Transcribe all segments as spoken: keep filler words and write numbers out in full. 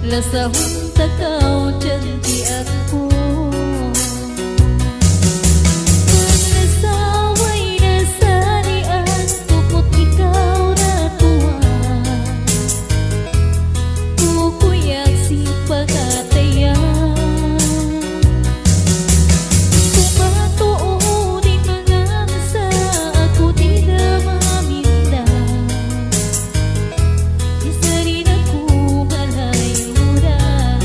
Lasahun ta kaw dyan di aku. Paglasaw way nasalian, tuput ikaw na tuwan. Kukuyak sin pangatayan. Kung matuud in manga amsa, aku di' na maminda. Di' sa rin aku malayuran.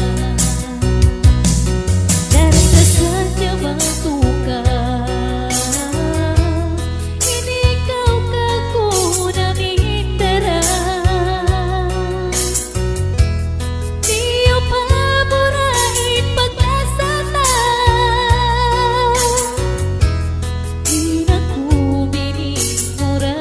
Daran ka sadja matuka. Ini kaw kaku' na mindaran. Di' pa mura in pagkasama. Di' na ku bining mura.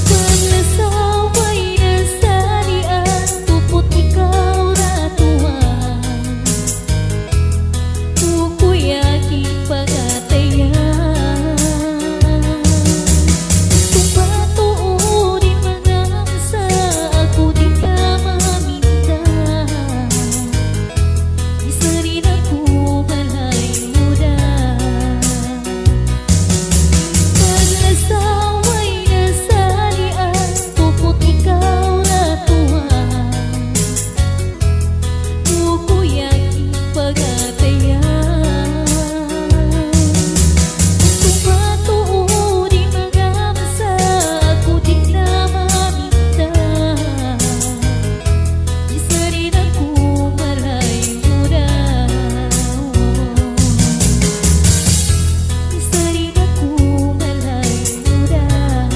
Paglasaw way nasalian, tuput ikaw na tuwan. Kukuyak in pangatayan. Kung matuud in manga amsa, aku di' na maminda. Di' sa rin aku malayuran. Paglasaw way nasalian, tuput ikaw na tuwan. Kukuyak in pangatayan. Kung matuud in manga amsa, aku di' na maminda. Di' sa rin aku malayuran. Di' sa rin aku malayuran.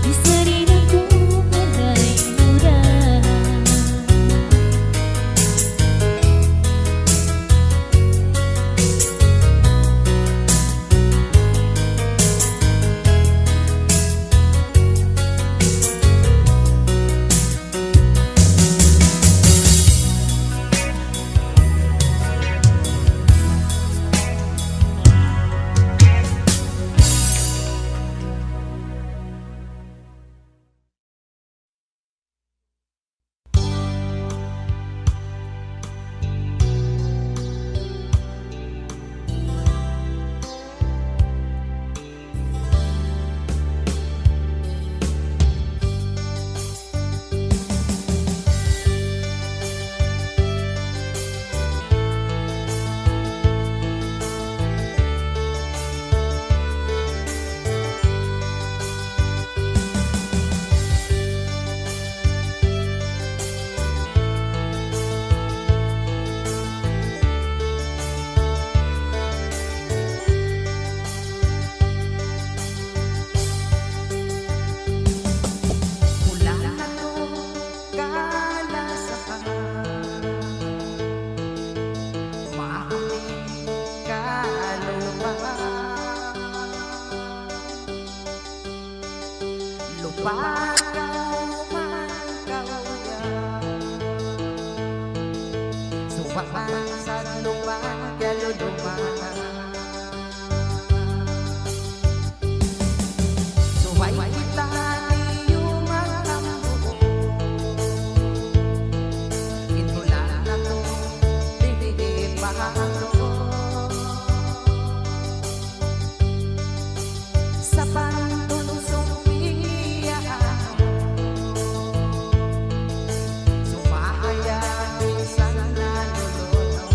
Di' sa rin aku malayuran. Pula na tuud kalasahan, maapit kalupa. Lupa kaw man kaw yan. Subay sa lupa kalulupa. Subay kita niyu magtambuko. Ito na natu', di' pa hangko. Sa pantun sumpiyahan, supaya minsan na lulunod.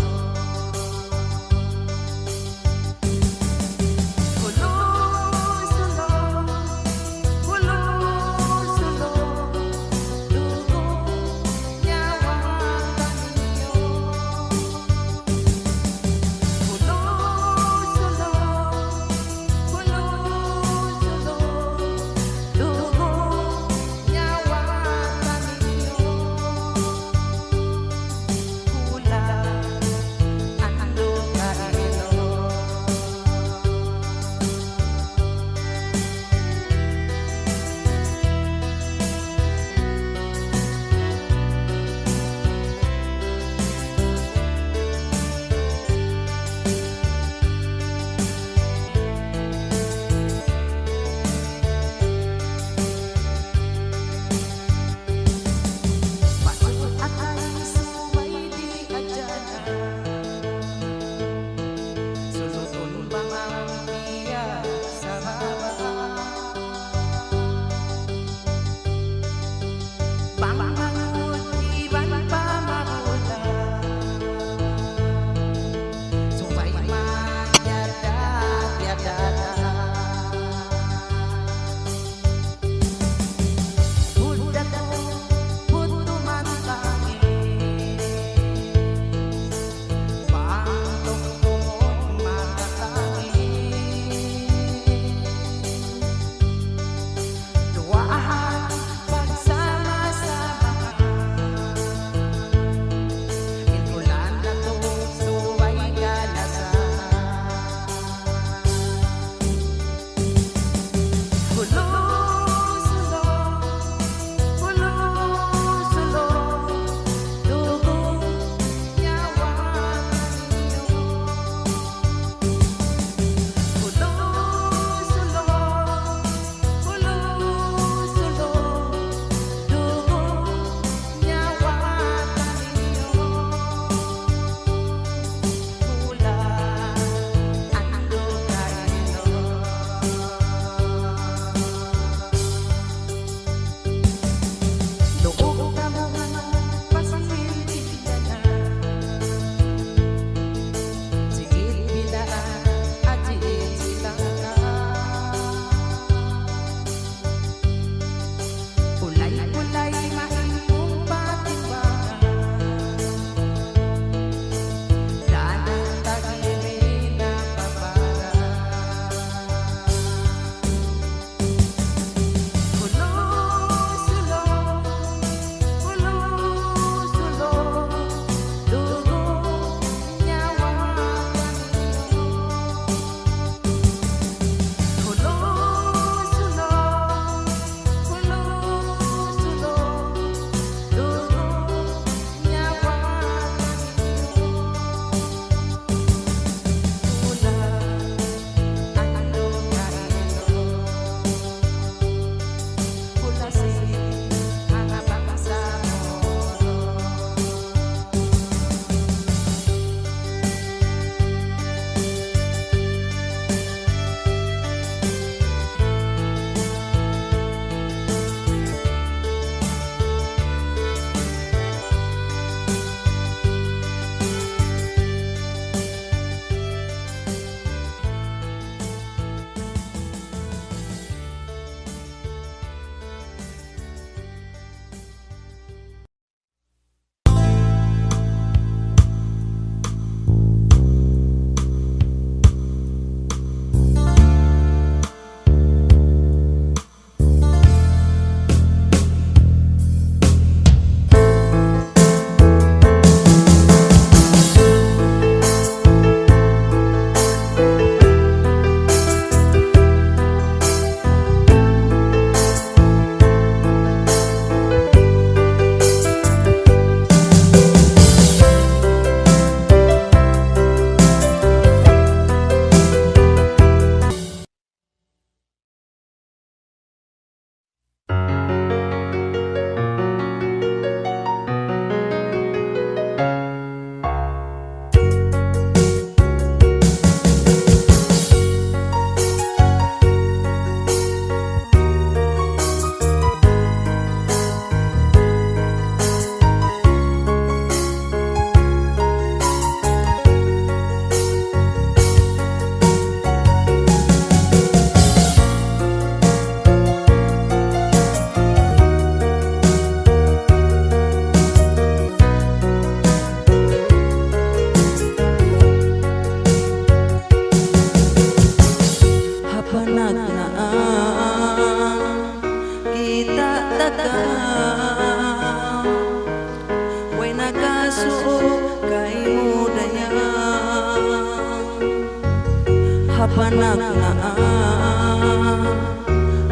Panagnaan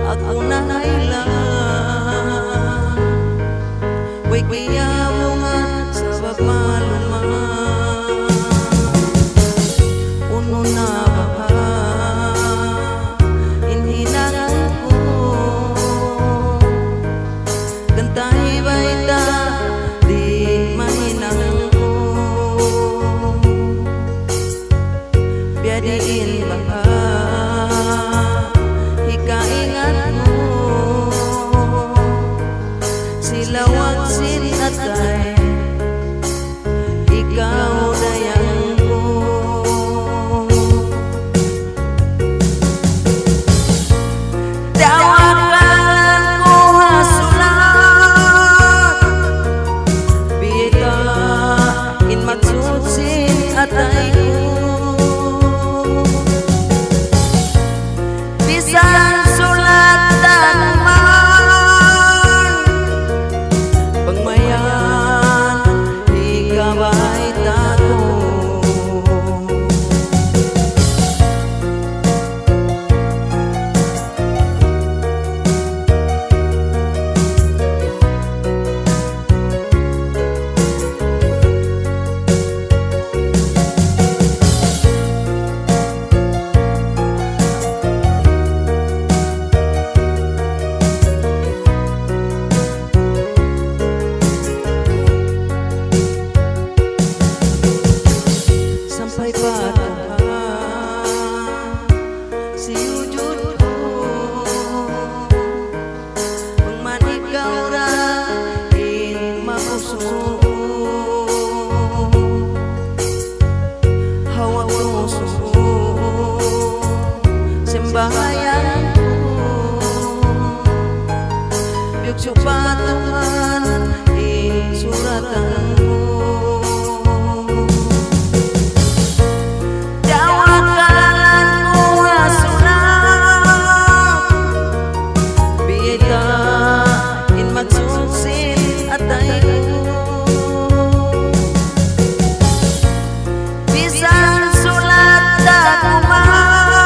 aku na hayla, way kiyamungan sabab maluman. Unu na baha' in hinang ku, gantay bayta' di' mahinang ku. Biya' diin baha' hikaingat mu, silawag sin atay, ikaw dayang ku. Tawakalan ku ha sulat, biyayta' in maksud sin atay ku. Bisan sulat da kuman, bang mayan hikabayta' ku. Sampay pa Tuhan siyujud ku, bang man ikaw ra in makusug. Ha waktu subu sambahayang ku, biyugsu' pa Tuhan in suratan ku. Tawakalan ku ha sulat, biyayta' in maksud sin atay ku. Bisan sulat da kuman,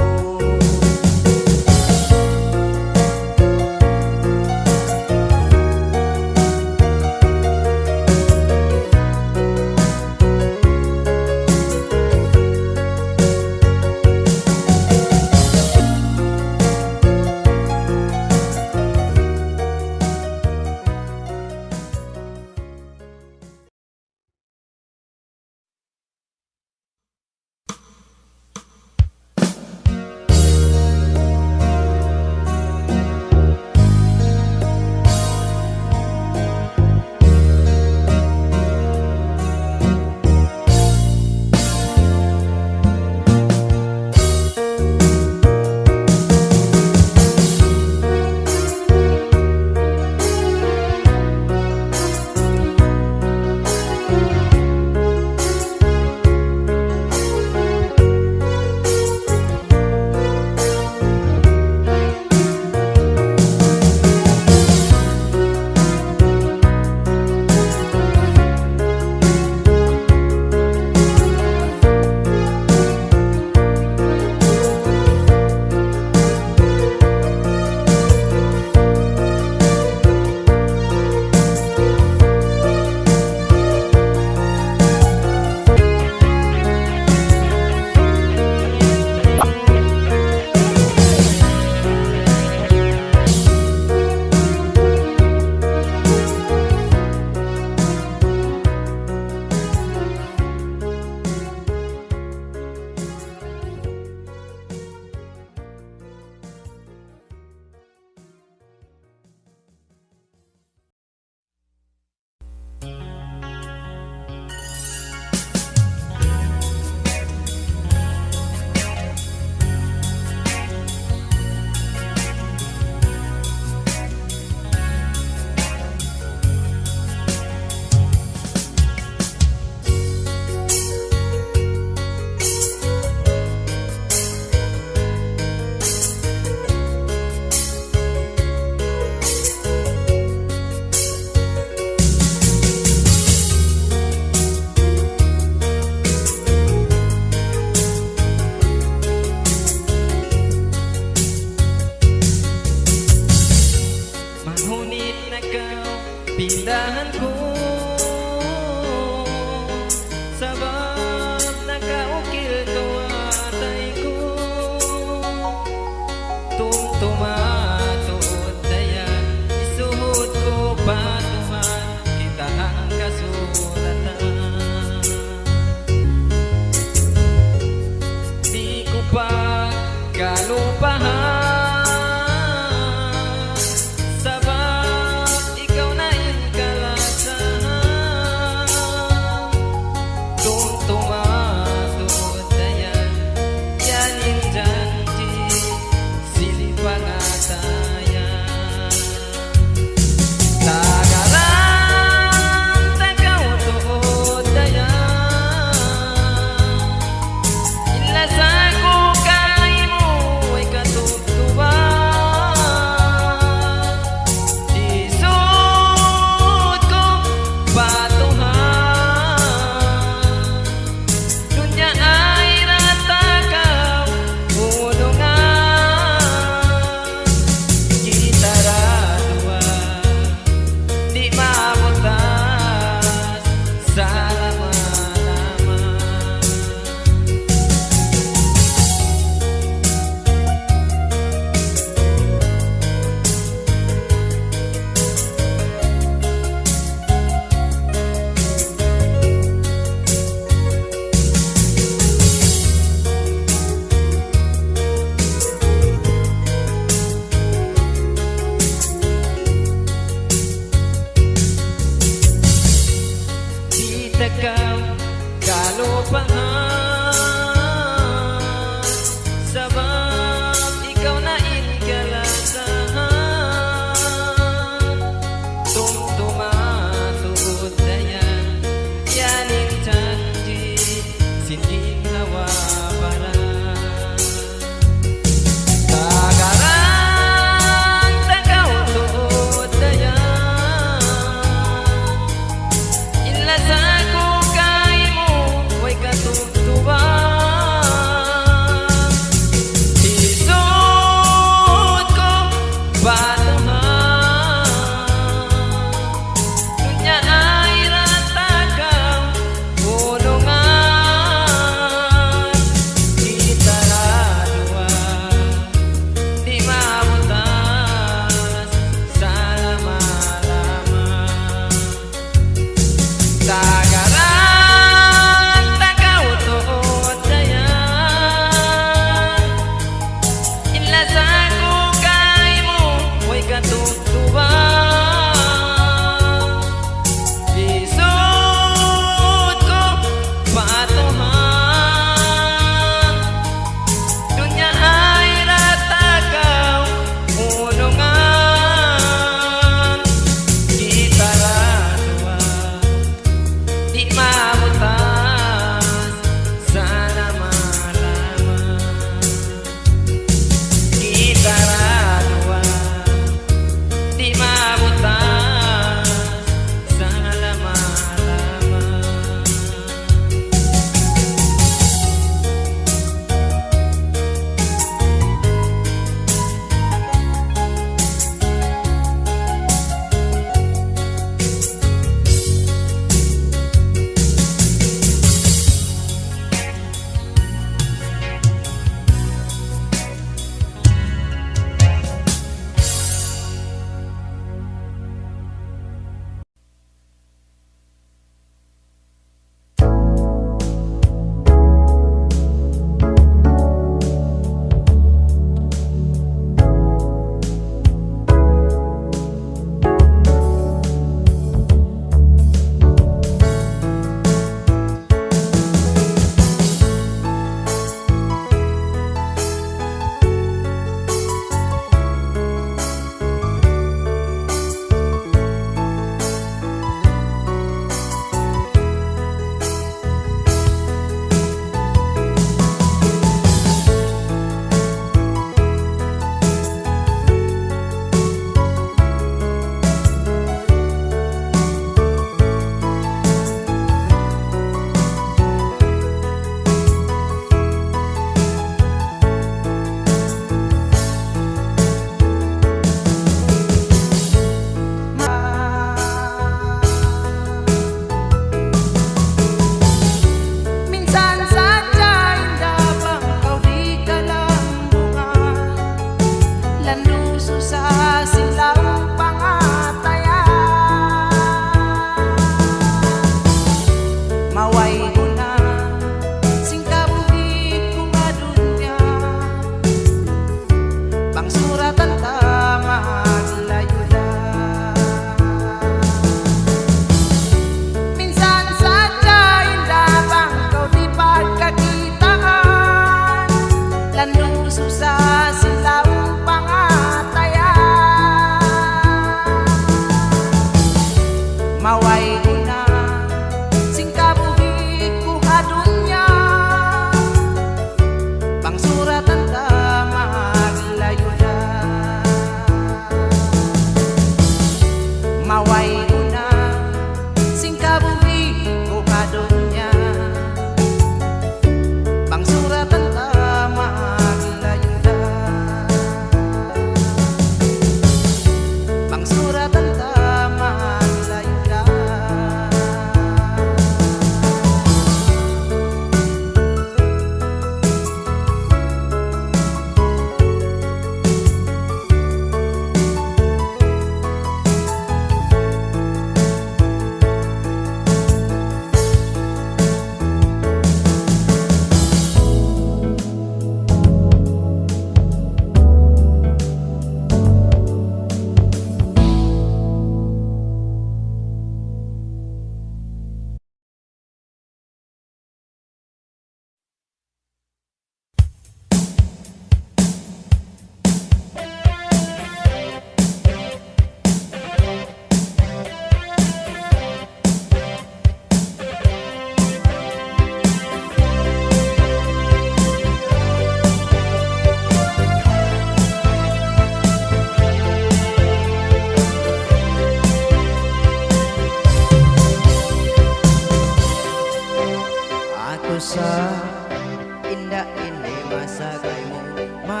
Inda' in lima sa kaymu. Ma-,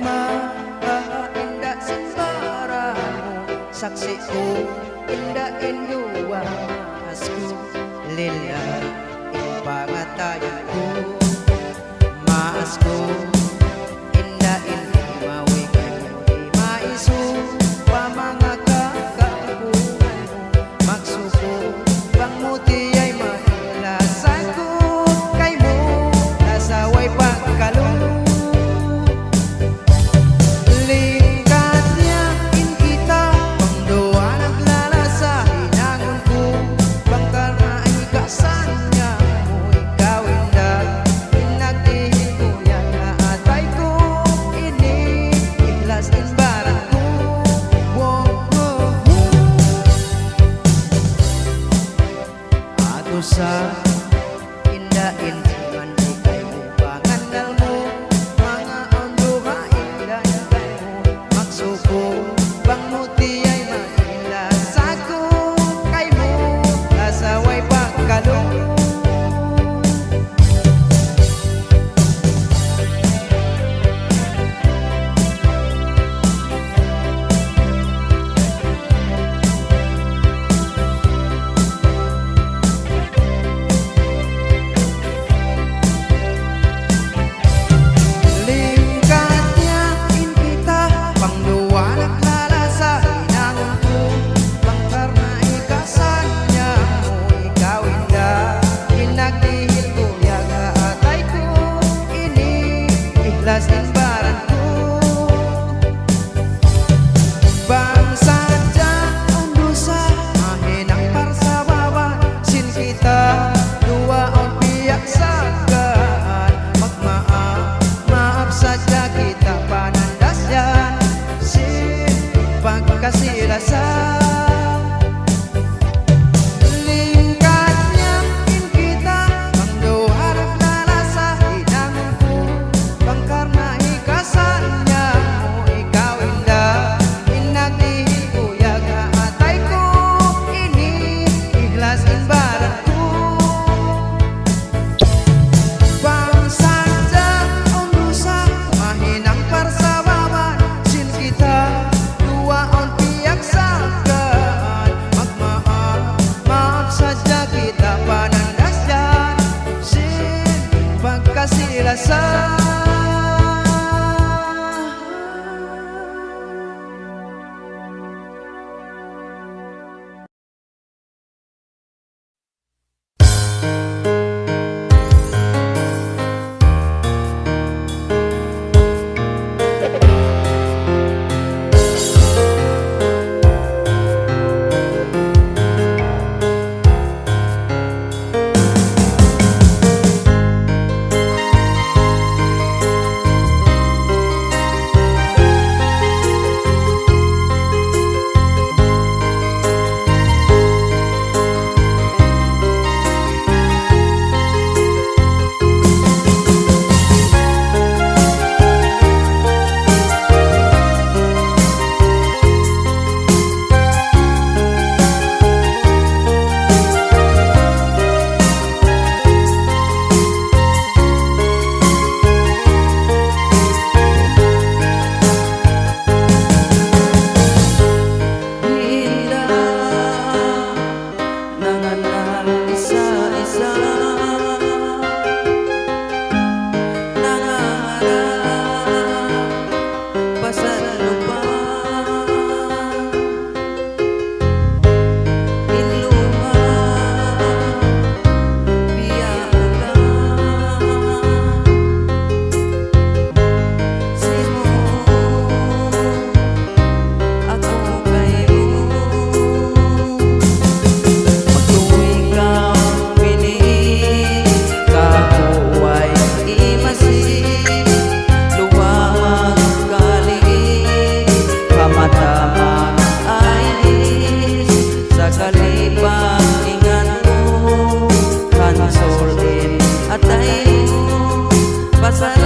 ma-, inda' sin baran mu. Saksi' ku, inda' in duwa maas ku. Lillah in pangatayan ku. Maas ku, inda' in lima wi kaymu di' maisu. Pa manga kakakunan mu. Maksud ku, bang mu tiyay maila sa ku kaymu, lasa way pagkalu. Lingkat niya in kita, bang duwa naglalasa, hinangun ku, bang karna' hikasan niya mu ikaw inda', in nagdihil ku yan ha atay ku, ini ihlas in baran ku. Wo, wo, wo. Atu sa, inda' in iman di' kaymu pangannal mu, manga awn dugaing dayn kaymu, maksud ku, bang mu tiyay maila sa ku kaymu, lasa way pagkalu. Lingkat niya in kita, bang duwa naglalasa, hinangun ku, bang karna' hikasan niya mu ikaw inda', in nagdihil ku yan ha atay ku, ini ihlas in baran ku. Bang sadja awn dusa, mahinang parsababan sin kita duwa, awn piyagsagaan, magmaap, maap sadja kita, panandas yan sin pagkasi-lasa. Lingkat niya in kita, bang duwa naglalasa, hinangun ku, bang karna' hikasan niya mu ikaw inda', in nagdihil ku yan ha atay ku, ini ihlas in baran ku. Bang sadja awn dusa, mahinang parsababan sin kita duwa, awn piyagsagaan, magmaap, maap sadja kita, panandas yan sin pagkasi-lasa. Di' da nanganal isa-isa, nangangarap pasal lupa. In luma' biya' ulan, simu' aku kaymu. Magtuy kaw bini, kaku way imasi, luwa' magkali, kamata mag-ainis, sakali pag-ingat mu, kansul in atay mu, pasal